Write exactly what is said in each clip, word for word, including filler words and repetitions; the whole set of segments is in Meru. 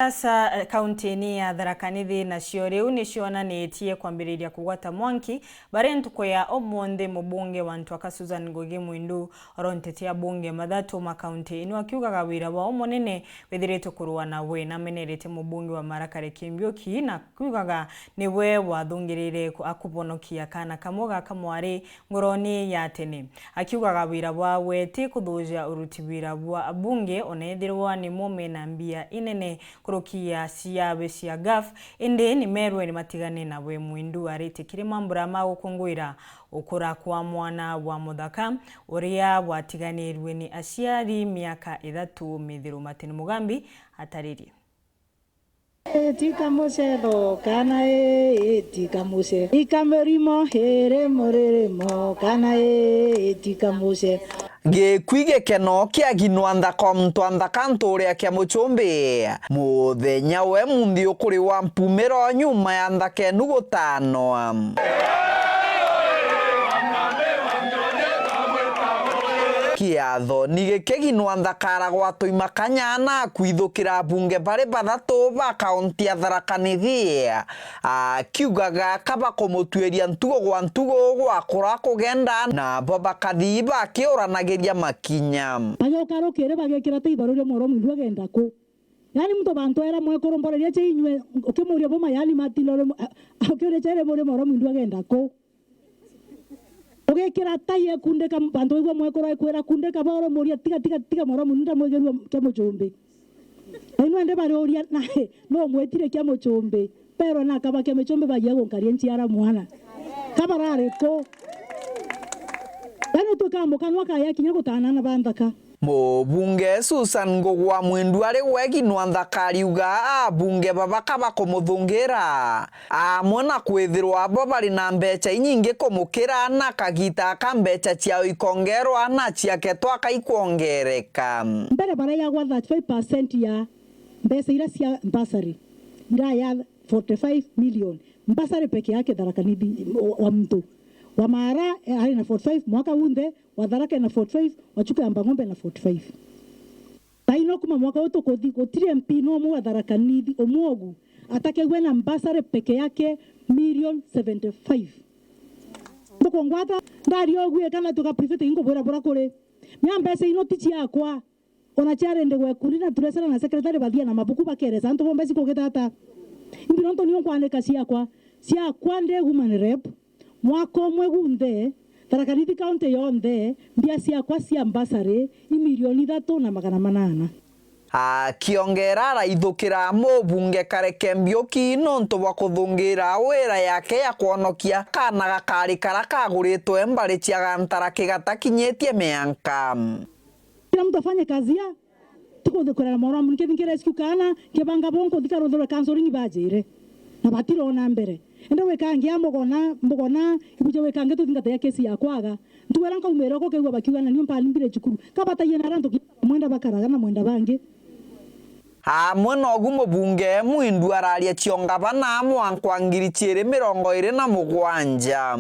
Siasa, eh, kaunti-ini ya Tharaka Nithi nacio riu ni cionanitie kwambiriria kugwata mwanki, baria ntuku ya umunthi mubunge wa Ntuaka Susan Ngugi Mwindu oro ntete abunge bathatu ma kaunti ino akiugaga wira wao munene withiritwe kurua nawe. Namenerete mubunge wa Maraka Rieki Mbiuki na akiugaga niwe wathungirire ku-, akubonokia kaana kamwe ga kamwari ngoroni ya tene. Akiugaga wira wawe ti kuthuja uruti wira bwa abunge, ona ethirwa nimo mena mbia inene nkuruki ya ciawe cia gaf, indi ni merwe ni matigane nawe. Mwindu arite kiri mambura ma gukunguira ukura kwa mwana wa muthaka uria watiganirue ni aciari miaka ithatu mithiru. Martin Mugambi ataririe. Tika mucetho kana ii, tika muce-, ika mirimo iri muririmo kana ii, tika muce-, Gikui gikeno kia ginwa nthaka o muntu wa nthaka ntuure ya kia mucumbi. Muthenya we munthi ukuri wa mpumiro nyuma ya nthaka enu gutanwa. Kiatho ni giki ginwa nthaka aragwatwa imakanya na kwithukira abunge bari bathatu ba kaunti ya Tharaka Nithi. Akiugaga ka bakumutuiria ntugo gwa ntugo gwakura kugenda, nabo bakathi bakiuranagiria makinya. Bagiuka rukiri bagikira ta ibaru ria mworo mwindu agenda ku. Yaani muntu bantu era mwekuru mbore ria cha inywe, ukimuria buma yaani matinda uri mu-, a-, a-, ukiuria cha iri muri mworo mwindu agenda ku. Ugikira tai ekundika, bantu baigua mwekuru ekwira kundika, baurimuria, "Tiga, tiga, tiga mworo mwindu ndamwigirua kia mucumbi." Na inwe ndi bariuria, "Na no mwetire kia mucumbi?" Perwe na akaba kia mucumbi bagia gunkaria nchiara mwana. Ka barari ku? Yaani utwika mukanwa kaya kinya gutana na banthaka. Mubunge Susan Ngugi wa Mwindu ari gwe ginwa nthaka ariuga abunge baba ka bakumuthungira, amwe na kwithirwa bo bari na mbecha inyingi kumukira, na kagita ka mbecha ciao ikongerwa na ciake twaka ikwongereka. Mbere baraiagwa thirty-five percent ya mbecha iria cia bursary, iraya forty-five million. Bursary peke yake Tharaka Nithi wa, wa muntu. Wa Maara, eh, ari na forty-five mwaka unthe, wa Tharaka ena forty-five, wa Chuka ya Mbang'ombe ena forty-five. Thaino kuma mwaka uyu tukuthi, gutiri M P no umwe wa Tharaka Nithi umwe ugu atakegwe na bursary peke yake million seventy-five. Mukungwata, ndari ugu kana tuka private inkubwira bura kuri. Mia mbecha ino ti ciakwa. Ona ciari ndigwa ikundi na turesera na secretary bathia na mabuku bakeresa antu bombe cikugita ata. Imbi nontu nio nkwandika ciakwa. Ciakwa ndi woman rep. Mwaka umwe gunthe, Tharaka Nithi County yonthe, mbia ciakwa cia bursary i milioni ithatu na magana manana. Akiongera araithukira mubunge Kareke Mbiuki nontu bwa kuthungira wira yake ya kwonokia kaana gakari kara kaguritwe mbari cia Gantara kigatakinyitie mianka. Kila mtu afanye kazi ya, tikuthikira na moro amu, nkithi nkirescue kaana, nkibanga bo nkuthika ruthirwe counseling bajire. Na batirona mbere. Ende wikangia mbugona, mbugona, ibuje wikange tuthingate ya kesi ya kwaga. Ntuwera nkaumira ko kegua bakiuga na niu mpani mbire cukuru. Kabataie na arantu ki-, mwenda bakaraga na mwenda bangi. Amwe nogu mubunge Mwindu araria cionga bana mwanka wa ngiri ciiri mirongo iri na mugwanja.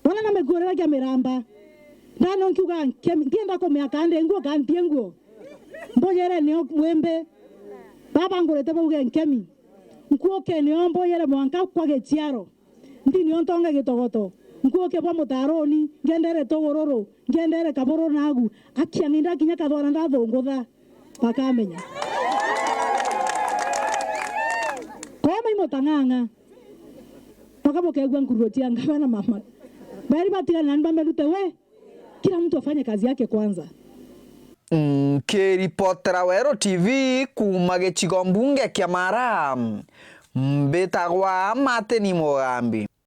Bona na mikuurira kia miramba. Ndano nkiuga nkemi, ndienda kumea kande nguo kantie nguo. Mbujere nio mwimbi. Baba ngurite bauge nkemi. Nkuoke nio mbujere mwanka kwa giciaro. Nthi nio ntonge gitogoto. Nkuoke bwa mutaroni, ngendere tugururu, ngendere kaburu nagu. Akia ni ndakinya kathwara ndathungutha. Bakamenya. Koma imutang'ang'a. Mpaka bukegua nkururo cia ngabana mama. Beri batigana nani bamerute we. Kila mtu afanye kazi yake kwanza. Nkiripotera Weru T V kuuma gicigo mbunge kia Mara, mbitagwa Martin Mugambi.